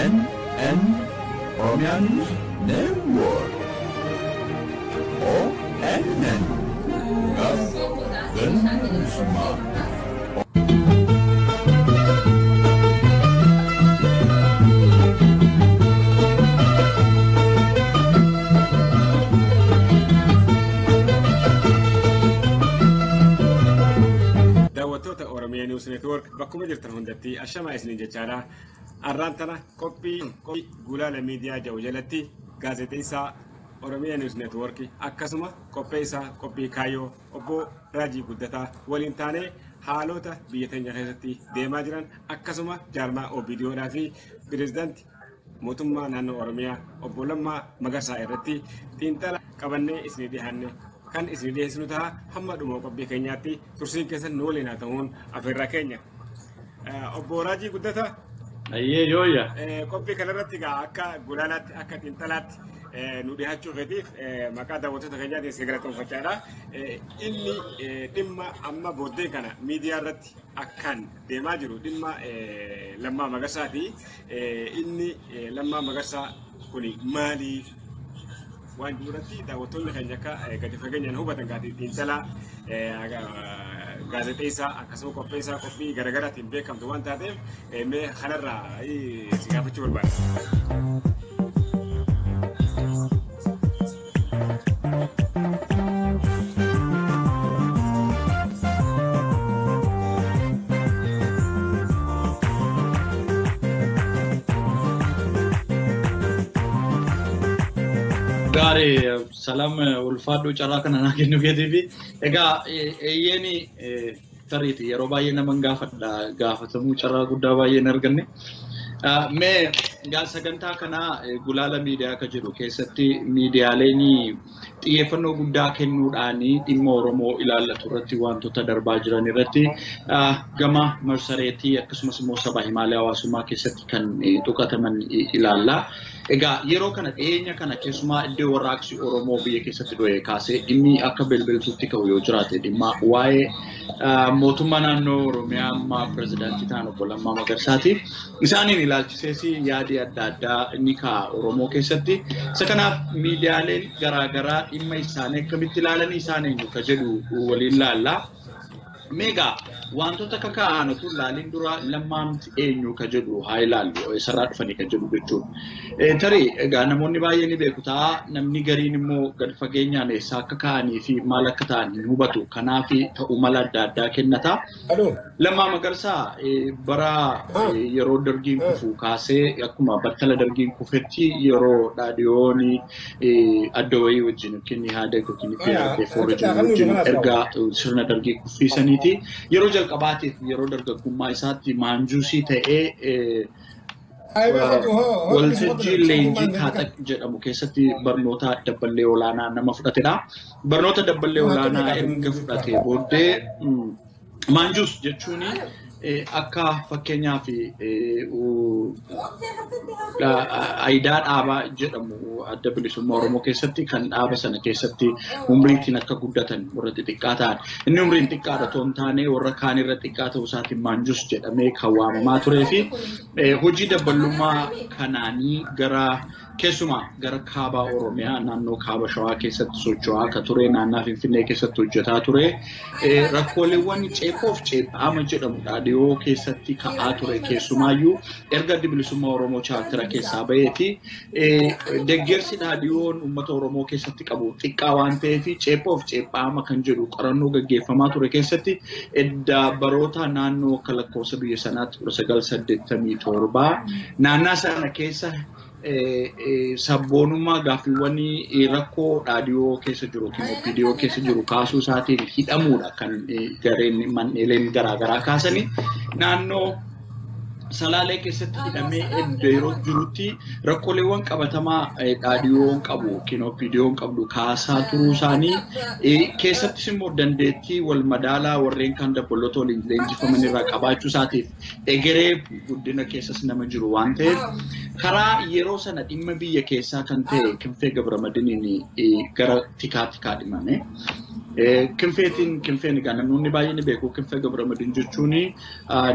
ONN Oromia News Network. ONN Gaaf Daawwattoota Oromiyaa News Network bakkuma jirtan hundatti ashamaa isiniin jechaadha. Arraan tana qophii Gulaala Miidiyaa jedhu jalatti gaazexeessaa Oromiyaa News Network akkasuma qopheessaa qophii kaayyoo obbo Raajii Guddataa waliin taanee haalota biyya teenya keessatti deemaa jiran akkasuma jaarmaa OBDOdhaa fi pireezidaantii mootummaa naannoo Oromiyaa obbo Lammaa Magarsaa irratti xiinxala qabannee isinii dhiyaanne kan isin dhiyeessinu ta'a. Hamma dhuma qophii keenyaatti tursiin keessan nu waliin haa ta'uun afeerraa keenya. Obbo Raajii Guddataa. Ayyee yooyya. Qophii kanarratti egaa akka gulaalaatti akka xiinxalaatti nu dhiyaachuu feetiif maqaa daawwattoota keenyaatiin si galateeffachaadha. Inni dhimma amma booddee kana miidiyaa irratti akkaan deemaa jiru dhimma Lammaa Magarsaati. Inni Lammaa Magarsaa kuni maali? Waan jirutti daawwattoonni keenya akka gadi fageenyaan hubatan gaatii xiinxalaa gaazexeessaa akkasuma qopheessaa qophii garaagaraatiin beekamtu waan taateef mee kanarraa si gaafachuu barbaada. Gaarii salaam ulfaadhuu carraa kana naa kennu keetiifi. Egaa eeyyeen tariiti yeroo baay'ee nama gaafadha gaafatamuu carraa guddaa baay'ee hin arganne. Mee egaa sagantaa kanaa Gulaala Miidiyaa akka jedhu keessatti miidiyaaleen xiyyeeffannoo guddaa kennuudhaan dhimma Oromoo ilaallatu irratti wantoota darbaa jiran irratti gama marsareetii akkasumas immoo saba himaalee hawaasummaa keessatti kan tuqataman ilaalla. Egaa yeroo kana dhiyeenya kana keessumaa iddoo warraaqsi Oromoo biyya keessatti dho'e kaasee dhimmi akka belbeltuutti ka'u yoo jiraate dhimma waa'ee mootummaa naannoo Oromiyaa ammaa pireezidaantii ta'an obbo Lammaa Magarsaati. Isaaniin ilaalchisees yaadii adda addaa ni ka'a Oromoo keessatti. Isa kanaaf miidiyaaleen garaagaraa dhimma isaanii akkamitti ilaalanii isaan eenyu ka jedhu waliin laalla. Meegaa wantoota kaka'an utuu ilaaliin dura Lammaamti eenyu ka jedhu haa ilaallu eessarraa dhufanii ka jedhu jechuudha. Tarii egaa namoonni baay'een ni beeku ta'a namni gariin immoo gad fageenyaan eessaa akka ka'anii fi maal akka ta'an hin hubatu kanaaf ta'uu mala adda addaa kennata. Lammaa Magarsaa bara yeroo dargiin kufu kaasee akkuma battala dargiin kufetti yeroo dhaadhiyoon adda wayii wajjin yookiin haada yookiin PRP wajjin erga sirna dargii kuffiisaniiti. Yeroo jalqabaatiif yeroo dargaggummaa isaatti maanjuusii ta'ee waltajjii leenjii Taaxaq jedhamu keessatti barnoota dabballee olaanaa nama fudhatedha. Barnoota dabballee olaanaa erga fudhatee booddee maanjuus jechuun akka fakkeenyaaf aayidaa dhaabaa jedhamu adda bilisummaa Oromoo keessatti kan dhaaba sana keessatti umriitiin akka guddatan warra xixiqqaa ta'an. Inni umriin xiqqaadha otoo hin taane warra kaan irra xiqqaa ta'uu isaatiin maanjus jedhamee kan waamamaa turee fi hojii dabballummaa kanaanii gara keessumaa gara kaaba Oromiyaa naannoo kaaba Shawaa keessatti socho'aa akka ture naannaa Finfinnee keessatti hojjetaa ture rakkooleewwan ceephoof ceephaama jedhamudha dhiyoo keessatti ka'aa ture keessumaayyuu erga adda bilisummaa Oromoo chaartira keessaa baheeti deeggarsi dhaadhiyoon uummata Oromoo keessatti qabu xiqqaa waan ta'eef ceephoof ceephaama kan jedhu qorannoo gaggeeffamaa ture keessatti edda baroota naannoo akka lakkoofsa biyya sanaatti 1987 naannaa sana keessa sabboonummaa gaaffiiwwan rakkoo dhaadhiyoo keessa jiru yookiin OPDO keessa jiru kaasuu isaatiin hidhamuudha kan gareen manneeleen garaagaraa kaasanii naannoo Salaalee keessatti hidhamee iddoo yeroo jirutti rakkooleewwan qabatamaa dhaadhiyoon qabu yookiin OPDOon qabdu kaasaa turuu isaanii keessattis immoo dandeettii wal madaalaa warreen kaan dabbaloota waliin leenjifaman irraa qabaachuu isaatiif egeree guddina keessas nama jiru waan ta'eef karaa yeroo sana dhimma biyya keessaa kan ta'e Kinfee Gabramadiniin gara tikaatti kaadhimame. Kinfeetiin Kinfeen egaa namoonni baay'een beeku. Kinfee Gabramadin jechuun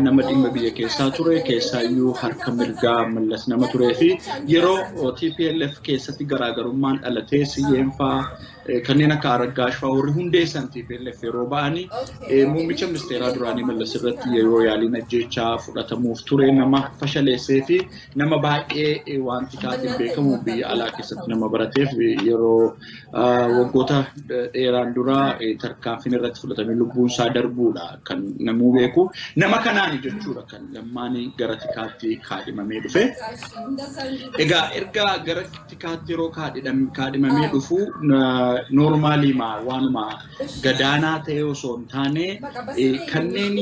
nama dhimma biyya keessaa ture, keessaayyuu harka mirgaa Mallas nama turee fi yeroo TPLF keessatti garaagarummaan dhalatee Siyyeen fa'aa kanneen akka Araggash fa'aa warri hundeessan TPLF yeroo ba'anii muummicha ministeeraa duraanii Mallas irratti yeroo yaaliin ajjeechaa fudhatamuuf ture nama fashaleessee fi nama baay'ee wanti kaatiin beekamu biyya alaa keessatti nama barateef yeroo waggoota dheeraan dura tarkaanfiin irratti fudhatamee lubbuun isaa darbuudha kan namuu beeku. Nama kanaan jechuudha kan Lammaan gara tikaatti kaadhimamee dhufe. Egaa erga gara tikaatti yeroo kaadhimamee dhufu noormaalii waanuma gadaanaa ta'e osoo hin taane kanneen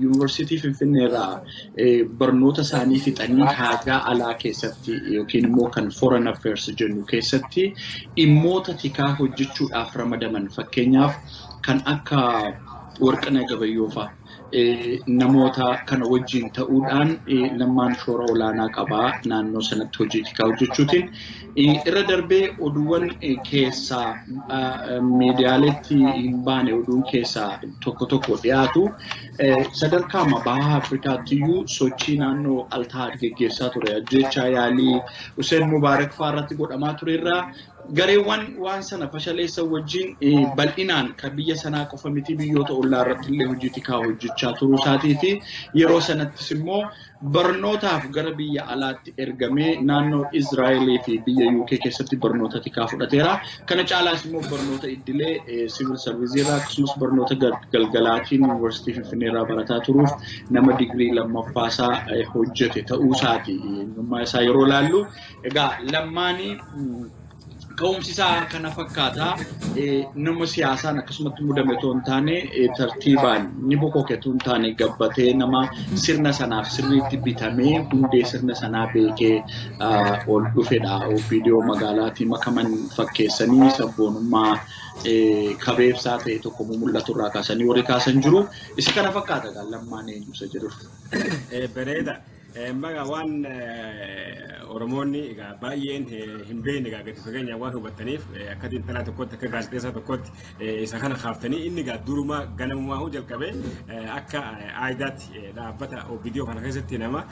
yuunivarsiitii Finfinneerraa barnoota isaanii fixanii haagaa alaa keessatti yookiin immoo kan foreign affairs jennu keessatti dhimmoota tikaa hojjechuudhaaf ramadaman, fakkeenyaaf kan akka Warqinaa Gabayyoo fa'a, namoota kana wajjin ta'uudhaan Lammaan shoora olaanaa qabaa naannoo sanatti hojii tikaa hojjechuutiin. Irra darbee oduuwwan keessaa miidiyaaleetti hin baane, oduun keessaa tokko tokko dhiyaatu, sadarkaa baha Afrikaattiyyuu sochii naannoo Altaad geggeessaa ture, ajjeechaa yaalii Hussein Mubaarak fa'aa irratti godhamaa ture irraa gareewwan waan sana fashaleessan wajjin bal'inaan kan biyya sanaa qofa miti biyyoota ollaa irratti illee hojii tikaa hojjechaa turuu isaatii fi yeroo sanattis immoo barnootaaf gara biyya alaatti ergamee naannoo Israa'elii fi biyya UK keessatti barnoota tikaa fudhateera. Kana caalaas immoo barnoota idilee siivil sarviizii irraa akkasumas barnoota galgalaatiin yuunivarsiitii Finfinnee irraa barataa turuuf nama digirii lammaffaasaa hojjete ta'uu isaati. Eenyummaa isaa yeroo ilaallu egaa Lammaanii ka'umsi isaa kana fakkaata. Nama siyaasaan akkasumatti mudame otoo hin taane, tartiibaan ni bokoke otoo hin taane, gabbatee nama sirna sanaaf sirriitti bitamee hundee sirna sanaa beekee ol dhufedha. OPDO magaalaatii makaman fakkeessanii sabboonummaa kabeebsaa ta'e tokko mul'atu irraa kaasanii warri kaasan jiru. Isa kana fakkaata egaa Lammaan eenyu isa jedhuuf. Bareeda. Maga waan Oromoonni egaa baay'een hin beekne egaa gadi fageenyaan waan hubattaniif, akka xiinxalaa tokkotti, akka gaazexeessaa tokkotti isa kana kaaftanii, inni egaa durumaa ganamumaa jalqabee akka aayidaatti dhaabbata OPDO kana keessatti nama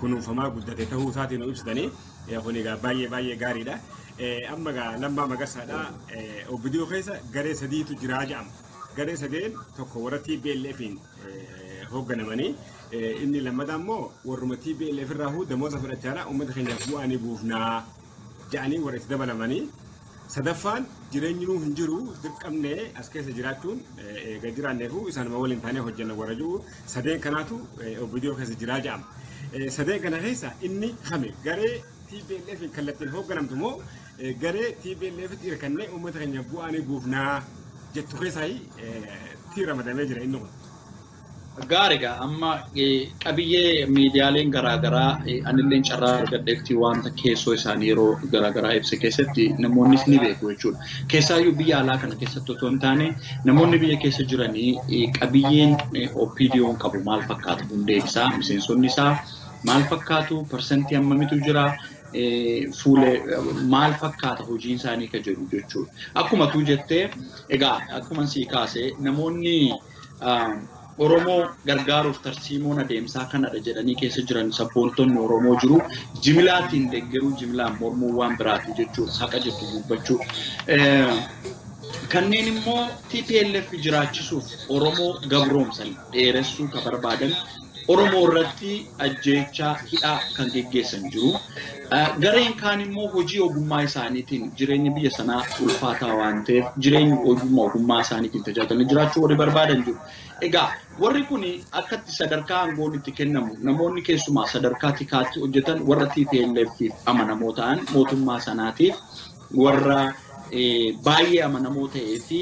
kunuunfamaa guddate ta'uu isaatiin nu ibsitanii, kun egaa baay'ee baay'ee gaariidha. Amma egaa Lammaa Magarsaadha, OPDO keessa garee sadiitu jiraa jedhama. Garee sadeen tokko warra TPLFiin hoogganamanii, inni lammataa immoo warruma TPLF irraa damooza fudhachaadha uummata keenyaaf bu'aa ni buufnaa jedhanii warra itti dabalamanii, sadaffaan jireenyi nuu hin jiru, dirqamnee as keessa jiraachuun eega jiraanneefu isaanuma waliin taanee hojjenna warra jiru, sadeen kanaatu OPDO keessa jiraa jedhama. Sadeen kana keessa inni kame? Garee TPLF kallattiin hoogganamtu moo garee TPLF itti hirkannee uummata keenya bu'aa ni buufnaa jettu keessaa itti ramadamee jira inni kun? Gaariidha. Amma qabiyyee miidiyaaleen garaagaraa anilleen carraa argadheetti wanta keessoo isaanii yeroo garaagaraa ibsa keessatti namoonnis ni beeku jechuudha. Keessaayyuu biyya alaa kana keessatti otoo hin taane namoonni biyya keessa jiranii qabiyyeen OPDO'n qabu maal fakkaata, hundee isaa, miseensonni isaa maal fakkaatu, parsantii hammamitu jira, fuulee maal fakkaata hojiin isaanii ka jedhu jechuudha. Akkuma tuu jettee egaa akkuma sii kaasee namoonni Oromoo gargaaruuf tarsiimoon adeemsaa kanadha jedhanii keessa jiran sabboontonni Oromoo jiru. Jimlaatiin deeggaruu, jimlaan mormuu waan biraati jechuudha. Haqa jettu dubbachuu. Kanneen immoo TPLF jiraachisuuf Oromoo gabroomsan dheeressuu ka barbaadan Oromoo irratti ajjeechaa hidhaa kan geggeessan jiru. Gareen kaan immoo hojii ogummaa isaaniitiin jireenya biyya sanaa ulfaataa waan ta'eef jireenya ogummaa isaaniitiin tajaajilanii jiraachuu warri barbaadan jiru. Egaa warri kun akkatti sadarkaa aangoon itti kennamu, namoonni keessumaa sadarkaa tikaatti hojjetan warra TPLF amanamoo ta'an, mootummaa sanaatiif warra baay'ee amanamoo ta'ee fi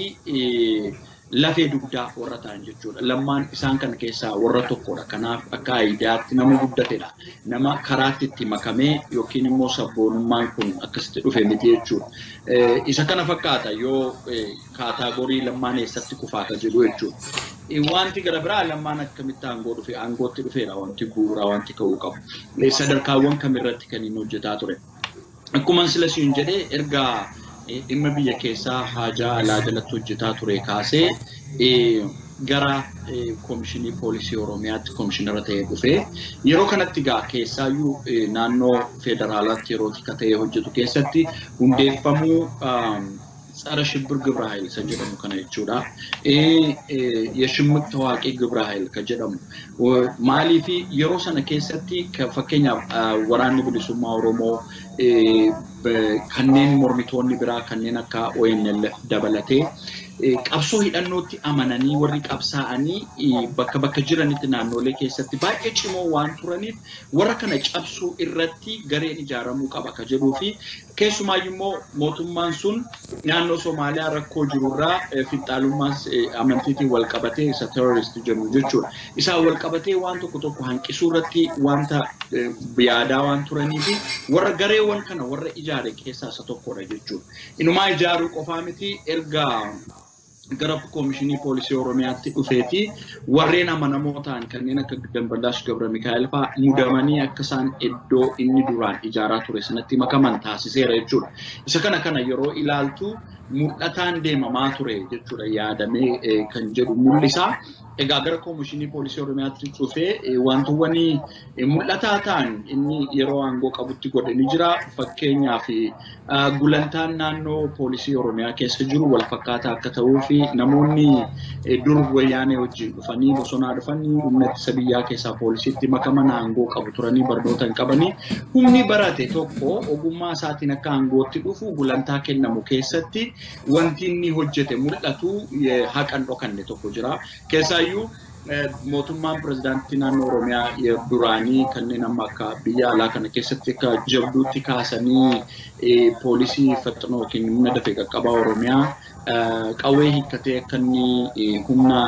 lafee dugdaa warra ta'an jechuudha. Lammaan isaan kana keessaa warra tokkodha. Kanaaf akka aayidaatti nama guddatedha. Nama karaatti itti makamee yookiin immoo sabboonummaan kun akkasitti dhufe miti jechuudha. Isa kana fakkaata yoo category Lammaan eessatti kufaa ka jedhu jechuudha. Wanti gara biraa Lammaan akkamitti aangoo dhufe, aangootti dhufeera wanti bu'uuraa wanti ka'uu qabu. Sadarkaawwan kamirratti kan inni hojjetaa ture. Akkuma sila siin jedhee erga dhimma biyya keessaa haajaa alaa jalatti hojjetaa ture kaasee gara Koomishinii Poolisii Oromiyaatti koomishinara ta'ee dhufee yeroo kanatti egaa keessaayyuu naannoo federaalaatti yeroo tika ta'ee hojjetu keessatti hundeeffamuu ጸረ ሽብር ግብረ ኃይል isa jedhamu kana jechuudha. የሽምቅ ተዋጊ ግብረ ኃይል ka jedhamu maaliif yeroo sana keessatti fakkeenyaaf waraanni bilisummaa Oromoo kanneen mormitoonni biraa kanneen akka ONLF dabalatee qabsoo hidhannootti amananii warri qabsaa'anii bakka bakka jiranitti naannolee keessatti baay'ee cimoo waan turaniif warra kana cabsuu irratti gareen ijaaramuu qaba ka jedhuu fi keessumaayyuu immoo mootummaan sun naannoo Somaaliyaa rakkoo jirurraa finxaalummaa amantiitiin wal qabatee isa terrorist jennu jechuudha. Isaan wal qabatee waan tokko tokko hanqisuu irratti wanta yaadaa waan turanii fi warra gareewwan kana warra ijaare keessaa isa tokkodha jechuudha. Inumaa ijaaruu qofaa miti erga gara Koomishinii Poolisii Oromiyaatti dhufeeti warreen amanamoo ta'an kanneen akka Damballaash Gabra Mikaa'el fa'aa mudamanii akka isaan iddoo inni duraan ijaaraa ture sanatti makaman taasiseera jechuudha. Isa kana yeroo ilaaltu mul'ataan deemamaa ture jechuudha yaadamee kan jedhu mul'isa. Egaa gara Koomishinii Poolisii Oromiyaatti dhufee wantoonni mul'ataa ta'an inni yeroo aangoo qabutti godhe ni jira. Fakkeenyaaf gulantaan naannoo Poolisii Oromiyaa keessa jiru wal fakkaataa akka ta'uu fi namoonni dur wayyaanee wajjin dhufanii bosonaa dhufanii humna ittisa biyyaa keessaa poolisiitti makaman aangoo qabu turanii barnoota hin qabanii humni barate tokko ogummaa isaatiin akka aangootti dhufu gulantaa kennamu keessatti wanti inni hojjete mul'atu haqan dhokanne tokko jira. Keessaayyuu mootummaan pirezidaantii naannoo Oromiyaa duraanii kanneen amma akka biyya alaa kana keessatti akka jabduutti kaasanii poolisii faxinoo yookiin humna dafee qaqqabaa Oromiyaa qawwee hiikkatee akka inni humna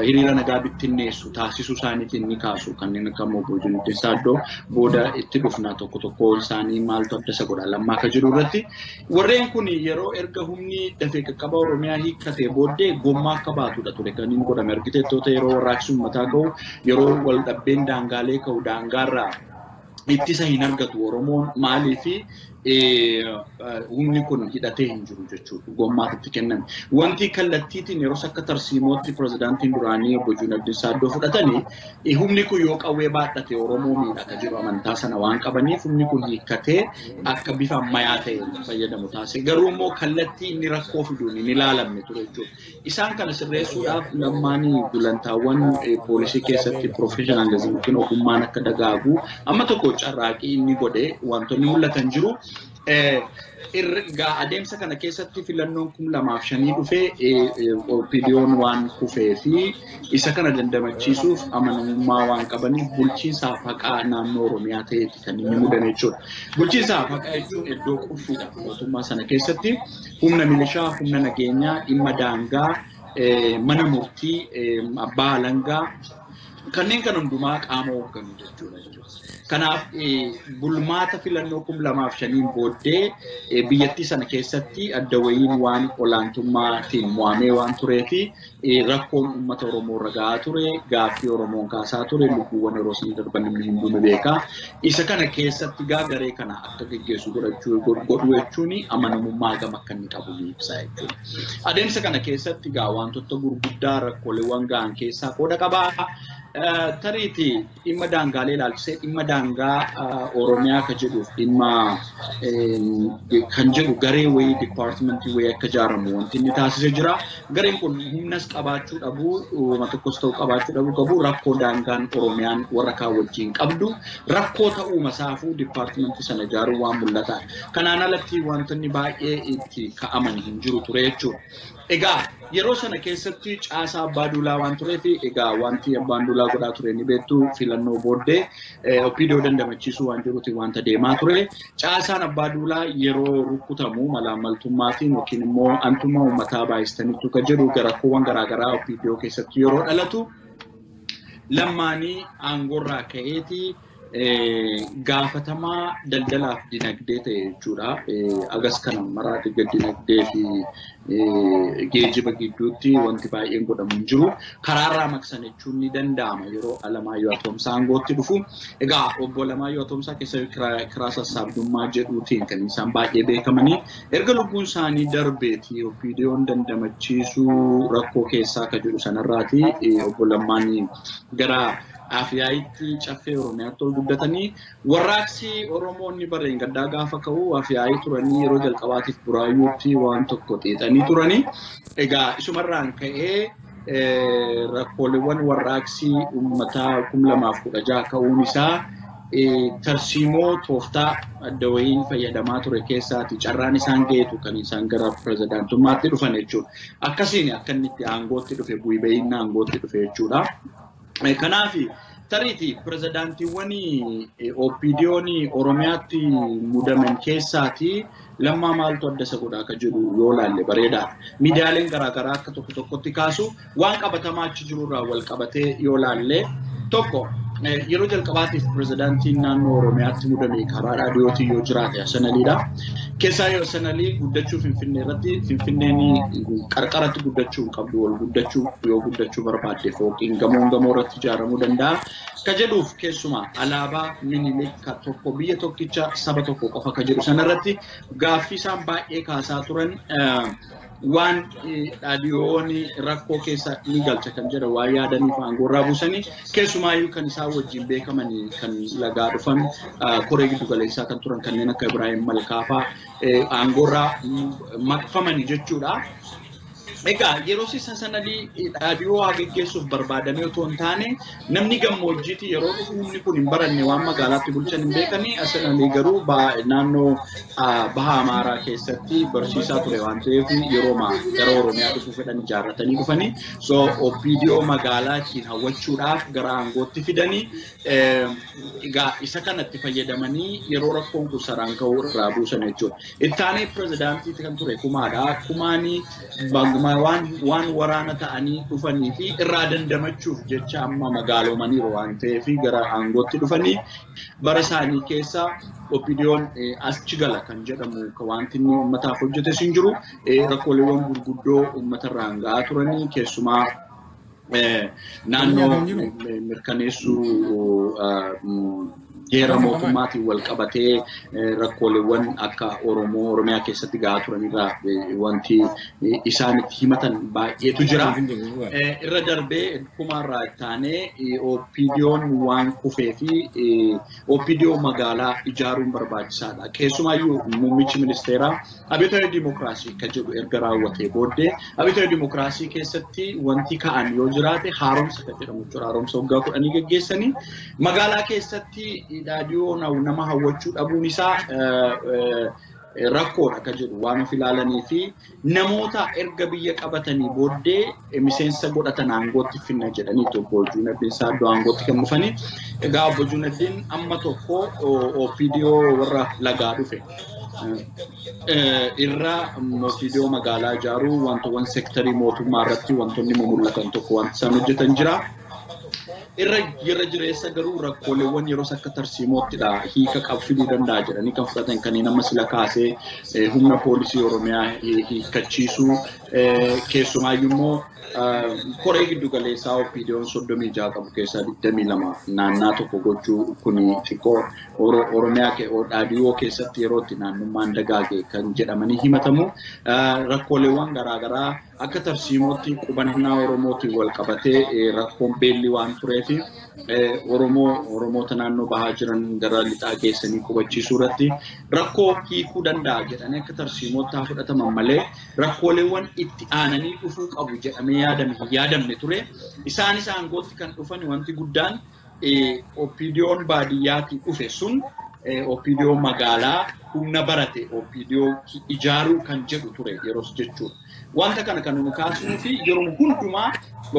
hiriira nagaa bittinneessu taasisuu isaaniitiin ni kaasu kanneen akka obbo Junuddin Saaddoo booda itti dhufna tokko tokko isaanii maaltu adda isa godha lammaa akka jiru irratti warreen kun yeroo erga humni dafee qaqqabaa Oromiyaa hiikkatee booddee gommaa akka baatudha ture kan inni godhame argiteettoota yeroo warraaqsi uummataa ka'u yeroo wal dhabbeen daangaalee ka'u daangaarraa ittisa hin argatu Oromoon maaliifi humni kun hidhatee hin jiru jechuudha. Gommaatti kenname. Wanti kallattiitiin yeroo akka tarsiimootti pirezidaantiin duraanii obbo Junuddin Saaddoo fudhatanii humni kun yoo qawwee baadhate Oromoo miidha akka jiru amantaa sana waan qabaniif humni kun hiikkatee akka bifa ammayyaa ta'een fayyadamu taasise. Garuu immoo kallattii inni rakkoo fiduun hin ilaalamne ture jechuudha. Isaan kana sirreessuudhaaf lammaanii gulantaawwan poolisii keessatti piroofeshinalizim yookiin ogummaan akka dagaagu amma tokko carraaqii inni godhe wantoonni mul'atan jiru. Erga adeemsa kana keessatti filannoon 2005 dhufee OPDO'n waan kufee fi isa kana dandamachiisuuf amanamummaa waan qabaniif bulchiinsaaf haqaa naannoo Oromiyaa ta'eeti kan inni mudame jechuudha. Bulchiinsaaf haqaa jechuun iddoo qulfuudha mootummaa sana keessatti humna milishaa, humna nageenyaa, dhimma daangaa, mana murtii, abbaa alangaa kanneen kan hundumaa qaama hoogganu jechuudha. Kanaaf bulmaata filannoo 2005 booddee biyyattii sana keessatti adda wayiin waan olaantummaatiin mo'amee waan tureefi rakkoon uummata Oromoo irra gahaa ture, gaaffii Oromoon kaasaa ture, lubbuuwwan yeroo sana darban namni hunduu ni beeka. Isa kana keessatti garee kana akka geggeessu godhuu jechuun amanamummaa gama akka inni qabu ni ibsa jechuudha. Adeemsa kana keessatti wantoota gurguddaa rakkooleewwan gahan keessaa qooda qabaa. Tariiti dhimma daangaalee ilaalchisee dhimma daangaa Oromiyaa ka jedhuuf dhimma kan jedhu garee wayii dipaartimentii wayii akka ijaaramu wanti inni taasisee jira. Gareen kun humnas qabaachuu dhabuu, uuma tokkos ta'u qabaachuu dhabuu qabu rakkoo daangaan Oromiyaan warra kaan wajjin qabdu rakkoo ta'uu masaafuu dipaartimentii sana ijaaruu waan mul'ata. Kanaan alatti wantoonni baay'ee itti ka'aman hin jiru ture jechuudha. Egaa yeroo sana keessatti caasaa abbaa duulaa waan tureef egaa wanti abbaan duulaa godhaa ture ni beektu filannoo booddee OPDO dandamachiisuu waan jiruuti wanta deemaa ture. Caasaan abbaa duulaa yeroo rukutamu malaammaltummaatiin yookiin immoo antummaa uummataa baay'istaniitu kan jedhu rakkoowwan garaagaraa OPDO keessatti yeroo dhalatu lammaanii aangoorraa ka'eeti Gaafatamaa daldalaaf dinagdee ta'e jechuudha. Agas kana maraa dinagdee fi geejjiba gidduutti wanti baay'een godhamu hin jiru. Karaarraa maqsan jechuun ni danda'ama yeroo Alamaayyoo Atoomsaa aangootti dhufu. Egaa obbo Alamaayyoo Atoomsaa keessa kiraa sassaabdummaa jedhuutiin kan isaan baay'ee beekamanii erga lubbuun isaanii darbeeti OPDO'n dandamachiisuu rakkoo keessaa akka jedhu sanarraati obbo Lammaan gara Afiyaayitti caffee Oromiyaatti ol guddatanii warraaqsi Oromoonni barreen gaddaa gaafa ka'u Afiyaayii turanii yeroo jalqabaatiif Buraayyuutti waan tokko xeexanii turanii. Egaa isumarraan ka'ee rakkooleewwan warraaqsi uummataa 2016 ka'uun isaa tarsiimoo tooftaa adda wayiin fayyadamaa ture keessaati carraan isaan ga'eetu kan isaan gara pirezidaantummaatti dhufan jechuudha. Akkasiin akka inni itti aangootti dhufe bu'ii ba'iinna aangootti dhufe jechuudha. Kanaaf tariiti pirezidaantiiwwan OPDO'n Oromiyaatti mudaman keessaati Lammaa maaltu adda isa godhaa akka jedhu yoo laalle bareedaadha. Miidiyaaleen garaagaraa akka tokko tokkotti kaasu waan qabatamaa achi jirurraa wal qabatee yoo laalle tokko yeroo jalqabaatiif pirezidaantiin naannoo Oromiyaatti mudame karaa raadiyootiin yoo jiraate Hasan Aliidha. Keessaa yoo Hasan Alii guddachuu Finfinnee irratti Finfinneen qarqaratti guddachuu hin qabdu wal guddachuu yoo guddachuu barbaadde fooqiin gamoon gamoo irratti ijaaramuu danda'a. Ka jedhuuf keessumaa alaabaa Minilik ka tokko biyya tokkicha saba tokko qofa ka jedhu sanarratti gaaffii isaan baay'ee kaasaa turan waan dhaadhiyoon rakkoo keessa ni galcha kan jedhan waan yaadaniif aangoorraa buusanii keessumaayyuu kan isaan wajjin beekamanii kan lagaa dhufan koree giddu galeessaa kan turan kanneen akka Ibraahim Malkaafaa aangoorraa maqfamanii jechuudha. Egaa yeroo Hasan Alii dhaadhiyoo haa geggeessuuf barbaadamee otoo hin taane namni gammoojjiitti yeroo dhufu humni kun hin baranne waan magaalaatti bulchan hin beekanii Hasan Alii garuu naannoo baha Amaaraa keessatti barsiisaa ture waan ta'eef yeroo gara Oromiyaa dhufuu fedhan ijaarratanii dhufanii so OPDO magaalaa ittiin hawwachuudhaaf gara aangootti fidanii egaa isa kanatti fayyadamanii yeroo rakkoon kun saraan ka'uu irraa buusan jechuudha. Ittaanee pirezidaantii kan ture Kumaadha. Kumaanii waan waraana ta'anii dhufanii fi irraa dandamachuuf jecha amma magaalomaniiru waan ta'eef gara aangootti dhufanii bara isaanii keessa OPDO'n achi gala kan jedhamu wanti inni uummataaf hojjetes hin jiru. Rakkooleewwan gurguddoo uummatarraan ga'aa turanii keessumaa naannoo mirkaneessuu heera mootummaatiin wal qabatee rakkooleewwan akka Oromoo Oromiyaa keessatti ga'aa turanirraa wanti isaan itti himatan baay'eetu jira. Irra darbee kumaarraa taanee OPDO'n waan kufee fi OPDO magaalaa ijaaruun barbaachisaadha. Keessumaayyuu muummichi ministeeraa Abiyyoota Dimookiraasii kan jedhu erga raawwatee booddee Abiyyoota Dimookiraasii keessatti wanti ka'an yoo jiraate haaromsa kan jedhamu jechuudha. Haaromsa waggaa 10 geggeessanii magaalaa keessatti dhaadhiyoo nama hawwachuu dhabuun isaa rakkoodha kan jedhu waan of ilaalanii fi namoota erga biyya qabatanii booddee miseensa godhatan aangootti finna jedhanii obbo Juunaddiin Saaddoo aangootti kan dhufanii. Egaa obbo Juunaddiin amma tokko OPDO warra lagaa dhufe. Irra OPDO magaalaa ijaaruu wantoowwan seektarii mootummaa irratti wantoonni mul'atan tokko wanti isaan hojjetan jira. Irra jireessa garuu rakkooleewwan yeroo akka tarsiimoottidha hiika qabu fiduu danda'a jedhanii kan fudhatan kanneen amma sila kaasee humna poolisii Oromiyaa hiikkachiisuu keessumaayyuu immoo koree giddu galeessaa OPDO'n 36 qabu keessaa 22 naannaa tokko gochuu kun xiqqoo Oromiyaa dhaadhiyoo keessatti yeroo itti naannummaan dagaage kan jedhamanii himatamu rakkooleewwan garaagaraa akka tarsiimootti qubannaa Oromootiin wal qabatee rakkoon beelli waan tureef Oromoota naannoo bahaa jiran gara lixaa geessanii qubachiisuu irratti rakkoo hiikuu danda'a jedhanii akka tarsiimootti haa fudhataman malee rakkooleewwan itti aananii dhufuu qabu jedhamee yaadame hin yaadamne ture. Isaanis aangootti kan dhufan wanti guddaan OPDO'n baadiyyaatii dhufe sun OPDO magaalaa humna barate OPDO ijaaruu kan jedhu ture yeroos jechuudha. Wanta kana kan nu kaasnuu fi yeroo hundumaa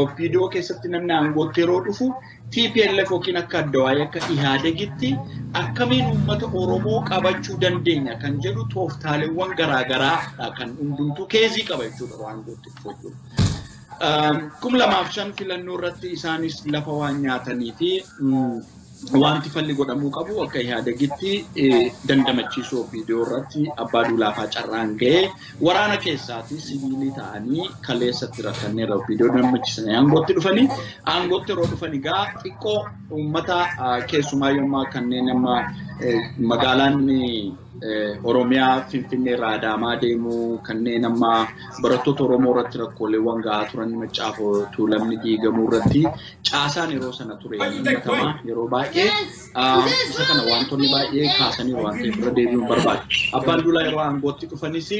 OPDO keessatti namni aangootti yeroo dhufu TPLF yookiin akka Addawaayii akka Ihaadegitti akkamiin uummata Oromoo qabachuu dandeenya kan jedhu tooftaaleewwan garaagaraa kan hundumtuu keezii qaba jechuudha waan aangootti dhufu jechuudha. 2005 filannoo irratti isaanis lafa waan nyaatanii fi Wanti falli godhamuu qabu akka Ihaadegitti dandamachiisuu OPDO irratti Abbaa Duulaa fa'aa carraan ga'ee waraana keessaatii siviilii ta'anii kaleessatti rakkanneerra OPDO dandamachiisanii aangootti dhufanii aangootti yeroo dhufan egaa xiqqoo uummata keessumaa yommaa kanneen amma magaalaan Oromiyaa Finfinnee irraa Adaamaa deemuu kanneen amma barattoota Oromoo irratti rakkooleewwan gahaa turan Maccaafoo Tuulamni diigamuu irratti caasaan yeroo sana ture himatama yeroo baay'ee isa kana wantoonni baay'ee kaasanii waan ta'eef irra deebi'uun barbaadu. Abbaan Duulaa yeroo aangootti dhufanis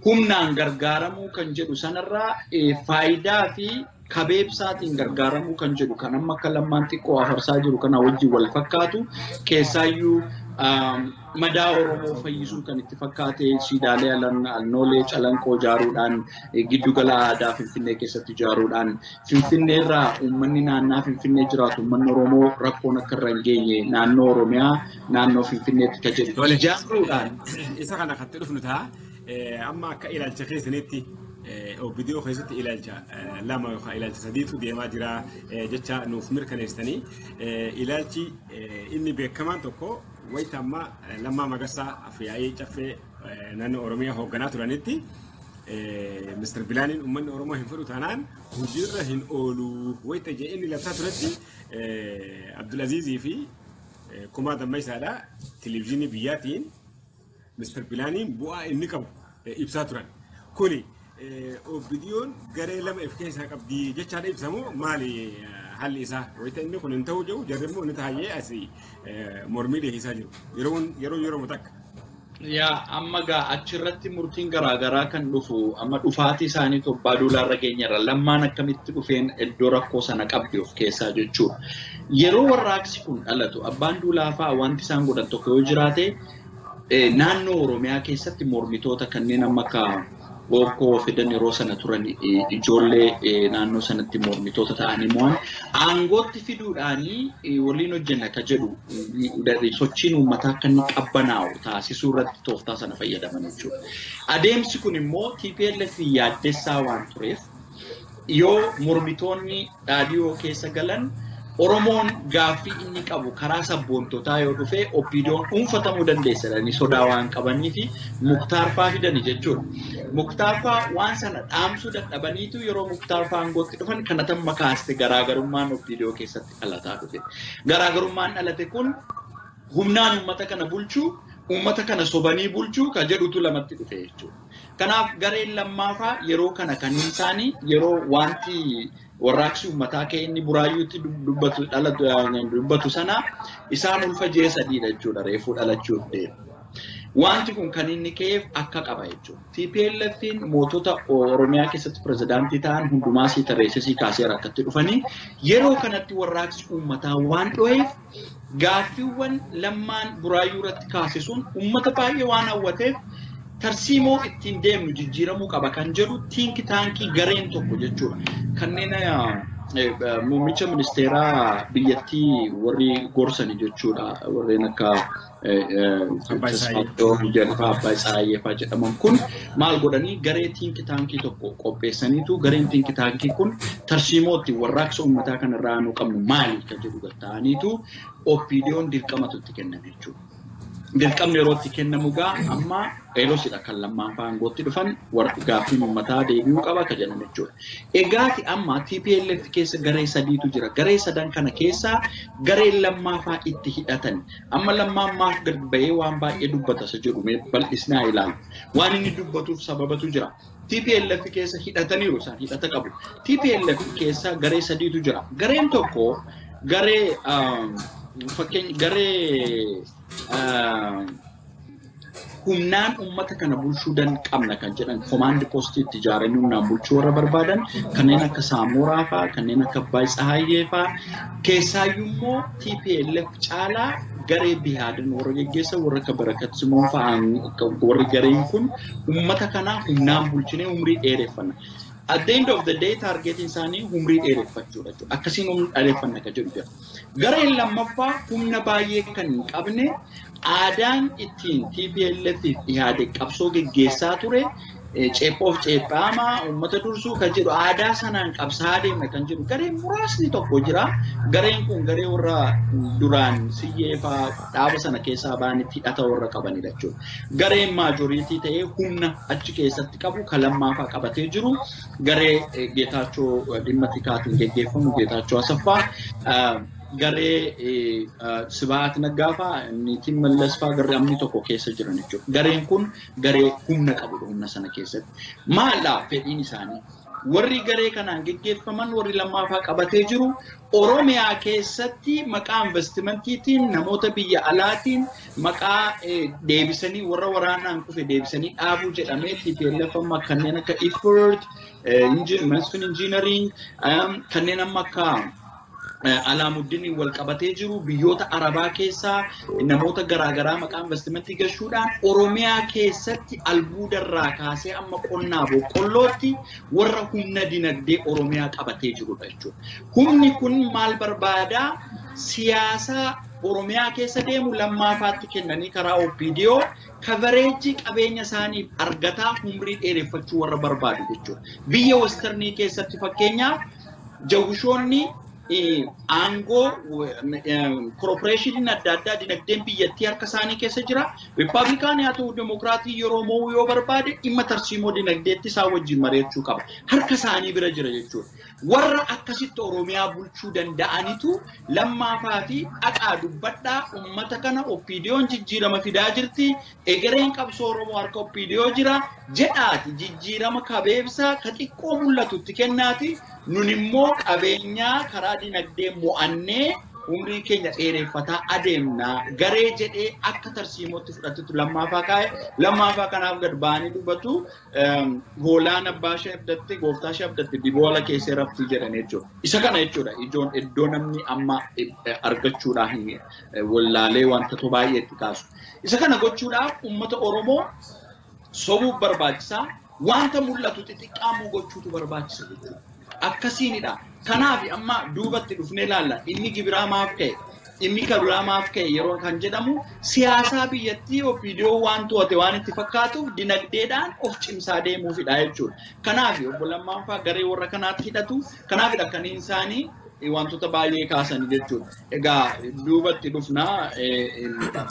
humnaan gargaaramuu kan jedhu sanarraa faayidaa fi kabeebsaatiin gargaaramuu kan jedhu kan amma akka Lammaan xiqqoo afarsaa jiru kana wajjin wal fakkaatu keessaayyuu madaa Oromoo fayyisuu kan itti fakkaate siidaalee Alnoolee Calanqoo ijaaruudhaan giddugala aadaa Finfinnee keessatti ijaaruudhaan Finfinnee irraa uummanni naannaa Finfinnee jiraatu uummanni Oromoo rakkoon akka irra hin geenye naannoo Oromiyaa naannoo Finfinneetti kan jedhu ijaaruudhaan. Isa kana kan dhufnu ta'a amma akka ilaalcha keessanitti OPDO keessatti ilaalcha lama yookaan ilaalcha sadiitu deemaa jira jecha nuuf mirkaneessitanii ilaalchi inni beekamaan tokko wayita amma Lammaa Magarsaa Afyaa'ii Caffee naannoo Oromiyaa hoogganaa turanitti Mr. Bilaaniin uummanni Oromoo hin fudhu taanaan hojiirra hin oolu wayita jedhee inni labsaa turetti Abdulaziizii fi Kumaa Dammaysaadha televezyiinii biyyaatiin Mr. Bilaaniin bu'aa inni qabu ibsaa turan. Kuni OPDO'n garee lama of keessaa qabdi jechaadha ibsamu maali haalli isaa wayita inni kun hin ta'u jiru jarri immoo inni taa'ee asii mormii dhiyeessaa jiru yeroo yeroo takka. Yaa amma gaa achirratti murtiin garaagaraa kan dhufu amma dhufaatii isaanii Abbaa Duulaa irra geenyerra Lammaan akkamitti dhufeen iddoo rakkoo sana qabdi of keessaa jechuudha. Yeroo warraaqsi kun dhalatu Abbaan Duulaa fa'aa wanti isaan godhan tokko yoo jiraate naannoo Oromiyaa keessatti mormitoota kanneen amma akka Bokkoo fidan yeroo sana turan ijoollee naannoo sanatti mormitoota ta'anii mo'an aangootti fiduudhaanii waliin hojjenna akka jedhu sochiin uummataa akka inni qabbanaa'u taasisuu irratti tooftaa sana fayyadaman jechuudha. Adeemsi kun immoo TPLF yaaddessaa waan tureef yoo mormitoonni dhaadhiyoo keessa galan Oromoon gaaffii inni qabu karaa sabboontotaa yoo dhufe OPDO'n dhuunfatamuu dandeessa jedhanii sodaa waan qabanii fi Muktaar fa'aa fidani jechuudha. Muktaar fa'aa waan sana dhaamsuu dadhabaniitu yeroo Muktaar fa'aa aangootti dhufan kana tamma kaaste garaagarummaan OPDO keessatti dhalataa dhufe. Garaagarummaan dhalate kun humnaan uummata kana bulchuu, uummata kana sobanii bulchuu kan jedhutu lamatti dhufe jechuudha. Kanaaf gareen lammaafaa yeroo kana kan isaanii yeroo wanti warraaqsi uummataa ka'e inni Buraayyuutti dubbatu sana isaan ulfa ji'a sadiidha jechuudha reefuu dhalachuuf deemu. Wanti kun kan inni ka'eef akka qaba jechuudha. TPLF'n mootota Oromiyaa keessatti pirezidaantii ta'an hundumaa sii tarreessisii kaasee rakkatti dhufanii yeroo kanatti warraaqsi uummataa waan dho'eef gaaffiiwwan Lammaan Buraayyuu irratti kaasisuun uummata baay'ee waan hawwateef tarsiimoo ittiin deemnu jijjiiramuu qaba kan jedhu tiinki taankii gareen tokko jechuudha. Kanneen muummicha ministeeraa biyyattii warri gorsani jechuudha. Warreen akka Abbaay Tsaayyee fa'aa jedhaman kun maal godhanii garee tiinki taankii tokko qopheessaniitu gareen tiinki taankii kun tarsiimoo ittiin warraaqsa uummataa kanarraa nu qabnu maali kan jedhu gatta'aniitu OPDO'n dirqamatu itti kenname jechuudha. Dirqamni yeroo itti kennamu gaa amma eerosidha kan Lammaan fa'aa aangootti dhufan gaaffiin uummataa deebi'uu qaba akka jedhan jechuudha. Egaati amma TPLF keessa garee sadiitu jira. Garee sadan kana keessaa gareen Lammaa fa'aa itti hidhatan. Amma Lammaan maaf gad ba'ee waan baay'ee dubbata isa jedhu bal'isnaa ilaalu. Waan inni dubbatuuf sababatu jira. TPLF keessa hidhataniiru isaan hidhata qabu. TPLF keessa garee sadiitu jira. Gareen tokko garee fakkeenya garee humnaan uummata kana bulchuu qabna kan jedhan komaandi poostiitti ijaaranii humnaan bulchuu warra barbaadan kanneen akka Saamoraa fa'aa kanneen akka Abbaay Tsahaayyee fa'aa keessaayyuu immoo TPLF caalaa garee Bihaadan warra geggeessan warra akka Barakat Simoon fa'aa warri gareen kun uummata kanaa humnaan bulchinee umrii dheereffanna. At the end of the day targetiin isaanii umrii dheereffachuudha jechuudha. Akkasiin umrii dheereffanna kan jedhu jira. Gareen lammaffaa humna baay'ee kan hin qabne aadaan ittiin TPLF fi Ihaadeg qabsoo geggeessaa ture Ceephoof ceephaama uummata dursuu kan jedhu aadaa sanaan qabsaa deemna kan jedhu gareen muraasni tokko jira. Gareen kun garee warra duraan siyyee fa'aa dhaaba sana keessaa ba'anitti hidhata warra qabanidha jechuudha. Gareen maajoriitii ta'ee humna achi keessatti qabu kan lammaafaa qabatee jiru garee Geetaachoo dhimma tikaatiin geggeeffamu Geetaachoo Asaffaa. Garee Sibahat Naggaa fa'aa Niitiin Mallas fa'aa garee amni tokko keessa jiran jechuudha. Gareen kun garee humna qabudha humna sana keessatti. Maallaa fedhiin isaanii? Warri garee kanaan geggeeffaman warri lammaafaa qabatee jiru Oromiyaa keessatti maqaa investimentiitiin namoota biyya alaatiin maqaa deebisanii warra waraanaan kufe deebisanii dhaabuu jedhamee TPLF amma kanneen akka Effort, Masfin Engineering, kanneen amma akka Alaamuddin wal qabatee jiru biyyoota Arabaa keessaa namoota garaagaraa maqaa investimentii gashuudhaan Oromiyaa keessatti albuudarraa kaasee amma qonnaa boqqollootti warra humna dinagdee Oromiyaa qabatee jirudha jechuudha. Humni kun maal barbaadaa? Siyaasa Oromiyaa keessa deemu lammaafaatti kennanii karaa OPDO kabareejii qabeenya isaaniif argataa umrii dheereffachuu warra barbaadu jechuudha. Biyya Westernii keessatti fakkeenyaaf jawushoonni aangoo korporeeshiniin adda addaa dinagdeen biyyattii harka isaanii keessa jira. Rippaabilikaanii haa ta'u Demokiraatii yeroo mo'uu yoo barbaade dhimma tarsiimoo dinagdeetti isaan wajjin mari'achuu qaba. Harka isaanii bira jira jechuudha. Warra akkasitti Oromiyaa bulchuu danda'anitu lammaafaa fi dhaqaa dubbadhaa uummata kana OPDO'n jijjiirama fidaa jirti. Egereen qabsoo Oromoo harka OPDO jira jedhaati jijjiirama kabeebsaa ka xiqqoo mul'atutti kennaati. Nun immoo qabeenyaa karaa dinagdee mo'annee umrii keenya dheereffataa adeemna garee jedhee akka tarsiimootti fudhatutu lammaafaa kaa'e. Lammaafaa kanaaf gad ba'anii dubbatu hoolaan abbaa ishee abdatte gooftaa ishee abdatte diboola keessee raftii jedhan jechuudha. Isa kana jechuudha ijoon iddoo namni amma argachuudhaaf wallaalee wantoota baay'eetti kaasu. Isa kana gochuudhaaf uummata Oromoo sobuuf barbaachisaa wanta mul'atu xixiqqaamuu gochuutu barbaachisa jechuudha. Akkasiinidha. Kanaaf amma duubatti dhufnee ilaalla. Inni gibiraa maaf ka'e? Inni kabiraa maaf ka'e yeroo kan jedhamu siyaasaa biyyattii OPDO waan to'ate waan itti fakkaatuuf dinagdeedhaan of cimsaa deemuufidha jechuudha. Kanaaf obbo Lammaan fa'aa garee warra kanaatti hidhatu. Kanaafidha kanneen isaanii wantoota baay'ee kaasanii jechuudha. Egaa duubatti dhufnaa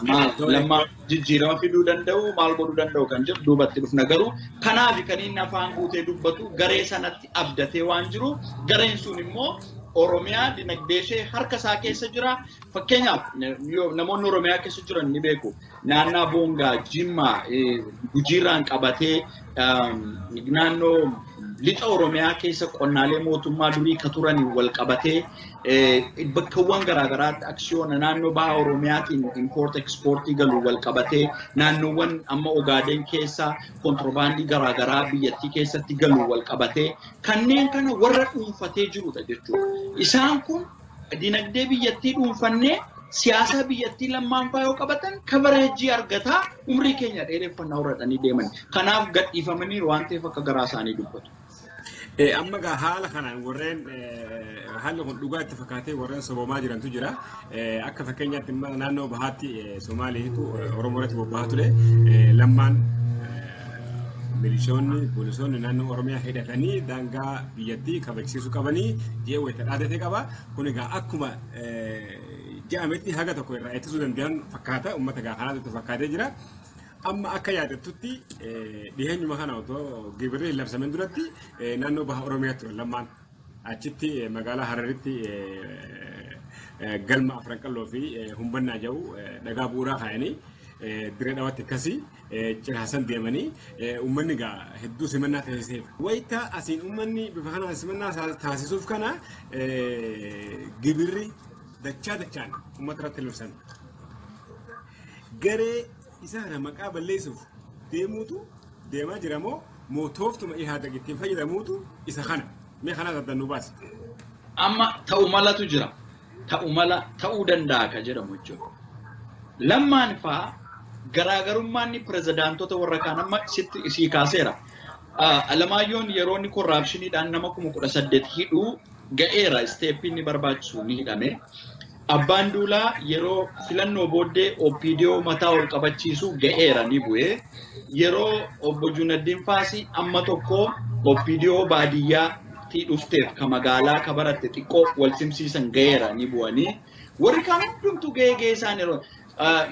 maal Lammaan jijjiirama fiduu danda'u maal godhuu danda'u kan jedhu duubatti dhufna garuu kanaaf kan inni afaan guutee dubbatu garee sanatti abdatee waan jiru gareen sun immoo Oromiyaa dinagdee ishee harka isaa keessa jira. Fakkeenyaaf namoonni Oromiyaa keessa jiran ni beeku. Naannaa Boongaa, Jimmaa, Gujiirraan qabatee naannoo lixa Oromiyaa keessa qonnaalee mootummaa durii ka turaniin wal qabatee bakkawwan garaagaraatti aksiyoona naannoo baha Oromiyaatiin impoort ekspoortii galu wal qabatee naannoowwan amma Ogaadeen keessa kontiroobaandii garaagaraa biyyattii keessatti galu wal qabatee kanneen kana warra dhuunfatee jirudha jechuudha. Isaan kun dinagdee biyyattii dhuunfannee siyaasa biyyattii lammaanfaa yoo qabatan kabareejii argataa umrii keenya dheereffannaa horatanii deeman. Kanaaf gadhiifamanii waan ta'eef akka garaa isaanii dubbatu. Amma egaa haala kanaan warreen haalli kun dhugaa itti fakkaatee warreen sobomaa jirantu jira. Akka fakkeenyaatti naannoo bahaatti Somaaliitu Oromoo irratti bobba'aa ture. Lammaan milishoonni poolisoonni naannoo Oromiyaa hidhatanii daangaa biyyattii kabachiisuu qabanii ji'a wayita dhaadatee qaba. Kun egaa akkuma jedhametti haga tokko irraa ittisuu danda'an fakkaata. Uummata egaa kanaatu fakkaatee jira. Amma akka yaadattutti dhiheenyuma kana otoo gibirri hin labsamin duratti naannoo baha Oromiyaa ture Lammaan. Achitti magaalaa Hararitti galma Afran Qalloo fi Humbannaa jedhu dhagaa bu'uuraa kaa'anii dirree dhawaatti akkasii cinaasan deemanii uummanni egaa hedduu simannaa taasiseef. Wayita asiin uummanni bifa kanaan simannaa taasisuuf kana gibirri dachaa dachaan uummata irratti labsan. Garee isa kana maqaa balleessuuf deemuutu deemaa jira moo mootooftuma ihaadha ittiin fayyadamuutu isa kana. Mee kanaas adda nu baasi. Amma ta'u malatu jira. Ta'u mala ta'uu danda'a ka jedhamu jechuudha. Lammaan fa'aa garaagarummaan pirezidaantota warra kaan amma sitti sii kaaseera. Alamaayyoon yeroo inni korraapshiniidhaan nama 18,000 hidhuu ga'eera isteeppiin inni barbaachisu ni hidhame. Abbaan Duulaa yeroo filannoo booddee OPDO mataa ol qabachiisu ga'eera ni bu'ee. Yeroo obbo Junaddiin Faasii amma tokko OPDO baadiyyaatti dhufteef ka magaalaa ka baratte xiqqoo wal simsiisan ga'eera ni bu'anii. Warri kaan hundumtuu ga'ee ga'ee isaan yeroo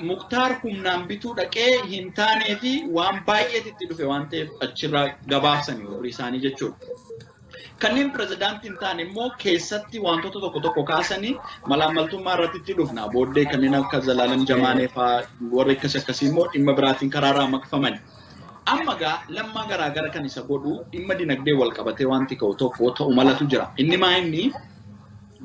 Muktaar humnaan bituu dhaqee hin taanee fi waan baay'eetti itti dhufe waan ta'eef achirraa gabaabsanii warri isaanii jechuudha. Kanneen pirezidaantii hin taane immoo keessatti wantoota tokko tokko kaasanii malaammaltummaa irratti itti dhufna. Booddee kanneen akka Zalaalam Jamaanee fa'aa warri akkas akkasii immoo dhimma biraatiin karaarraa maqfaman. Amma gaa Lammaa garaagara kan isa godhu dhimma dinagdee wal qabatee wanti ka'u tokko ta'u malatu jira. Inni maa inni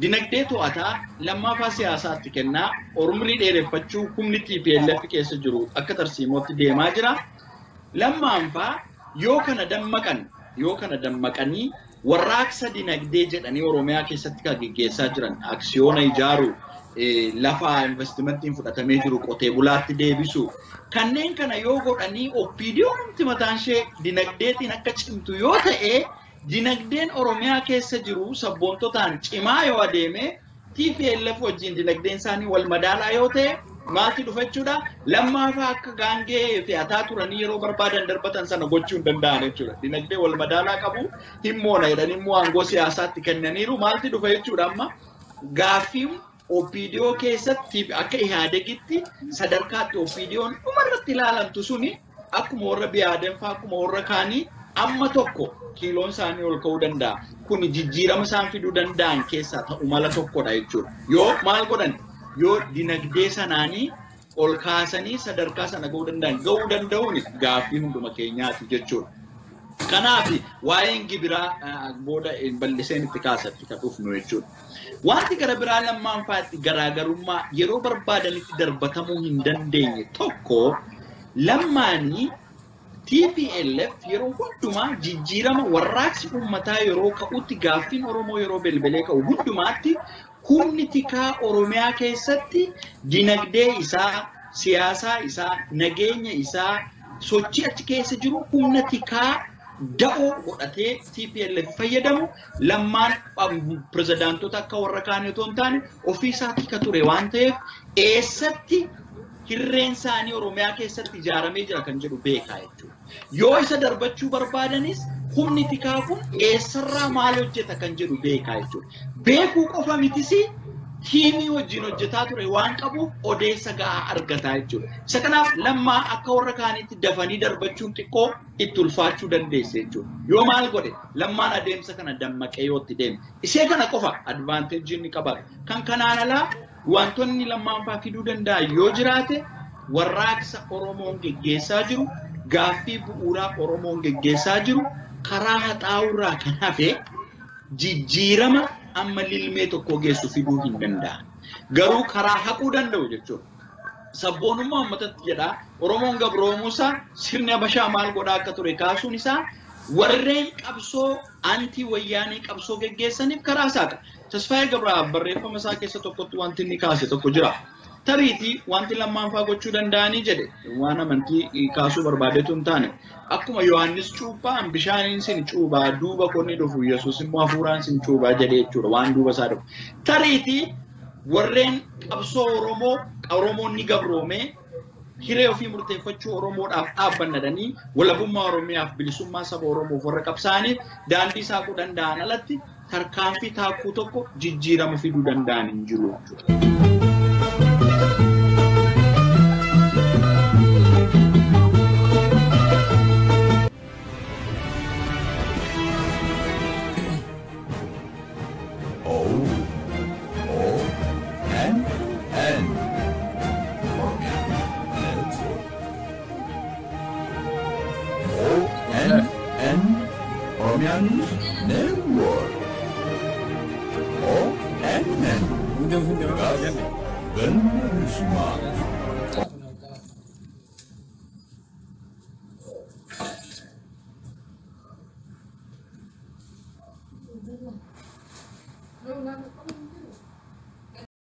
dinagdee to'ataa lammaafaa siyaasaatti kennaa umrii dheereffachuu humni TPLF keessa jiru akka tarsiimootti deemaa jira. Lammaanfaa yoo kana dammaqanii warraaqsa dinagdee jedhanii Oromiyaa keessatti kan geggeessaa jiran aksiyoona ijaaruu, lafa investimentiin fudhatamee jiru qotee bulaatti deebisu kanneen kana yoo godhanii OPDO'n mataan ishee dinagdeetiin akka cimtu yoo ta'e dinagdeen Oromiyaa keessa jiru sabboontotaan cimaa yoo adeeme TPLF wajjin dinagdeen isaanii wal madaalaa yoo ta'e maaltu dhufa jechuudha. Lammaafaa akka gaangee fe'ataa turanii yeroo barbaadan darbatan sana gochuu hin danda'an jechuudha. Dinagdee wal madaalaa qabu hin moona jedhanii immoo aangoo siyaasaatti kennaniiru maaltu dhufa jechuudha. Amma gaaffiin OPDO keessatti akka Ihaadegitti sadarkaatti OPDO'n dhumarratti ilaalamtu suni akkuma warra Biyaaden fa'aa akkuma warra kaanii amma tokko kiiloon isaanii ol ka'uu danda'a. Kun jijjiirama isaan fiduu danda'an keessaa ta'u mala tokkodha jechuudha. Yoo maal godhan yoo dinagdee sanaanii ol kaasanii sadarkaa sana ga'uu danda'an ga'uu danda'uun gaaffii hunduma keenyaati jechuudha. Kanaaf waa'een gibiraa booda bal'iseen itti kaasatti kan dhufnu jechuudha. Wanti gara biraa lammaanfaatti garaagarummaa yeroo barbaadanitti darbatamuu hin dandeenye tokko lammaanii TPLF yeroo hundumaa jijjiirama warraaqsi uummataa yeroo ka'utti gaaffiin Oromoo yeroo belbelee ka'u hundumaatti humni tikaa Oromiyaa keessatti dinagdee isaa, siyaasaa isaa, nageenya isaa, sochii achi keessa jiru humna tikaa da'oo godhatee TPLF fayyadamu lammaan pirezidaantota akka warra kaanii otoo hin taane ofii isaa tika ture waan ta'eef eessatti hirreen isaanii Oromiyaa keessatti ijaaramee jira kan jedhu beekaa jechuudha. Yoo isa darbachuu barbaadanis humni tikaa kun eessarraa maal hojjeta kan jedhu beekaa jechuudha. Beekuu qofa mitis tiimii wajjin hojjetaa ture waan qabuuf odeessa gahaa argataa jechuudha. Isa kanaaf lammaa akka warra kaaniitti dafanii darbachuun xiqqoo itti ulfaachuu dandeesse jechuudha. Yoo maal godhe lammaan adeemsa kana dammaqee yoo itti deeme. Isee kana qofa advaanteejii inni qabaatu. Kan kanaan alaa wantoonni lammaanfaa fiduu danda'an yoo jiraate warraaqsa Oromoon geggeessaa jiru, gaaffii bu'uuraa Oromoon geggeessaa jiru karaa haxaa'urraa kan hafe jijjiirama amma lilmee tokko geessu fiduu hin danda'an. Garuu karaa haquu danda'u jechuudha. Sabboonummaa uummatatti jedhaa Oromoon gabroomuusaa sirni Habashaa maal godhaa akka ture kaasuun isaa warreen qabsoo antii wayyaanii qabsoo geggeessaniif karaa saaqa. Tasfaayee Gabraab barreeffama isaa keessa tokkotti wanti inni kaase tokko jira. Tariitii wanti lammaanfaa gochuu danda'anii jedhe waan amantii kaasuu barbaadetu hin taane. Akkuma Yohaannis cuuphaan bishaaniin sin cuuphaa duuba konni dhufu Yesuus immoo hafuuraan sin cuuphaa jedhe jechuudha waan duuba isaa dhufu. Tariitii warreen qabsoo Oromoo Oromoon ni gabroomee hiree ofii murteeffachuu Oromoodhaaf dhaabbannadhanii walabummaa Oromiyaaf bilisummaa saba Oromoof warra qabsaa'aniif daandii saaquu danda'an alatti tarkaanfii taakkuu tokko jijjiirama fiduu danda'an hin jiru jechuudha. O O N N Oromia Network. O N N Oromia News Network. O N N Hundee hundee Ganna Bilisummaa.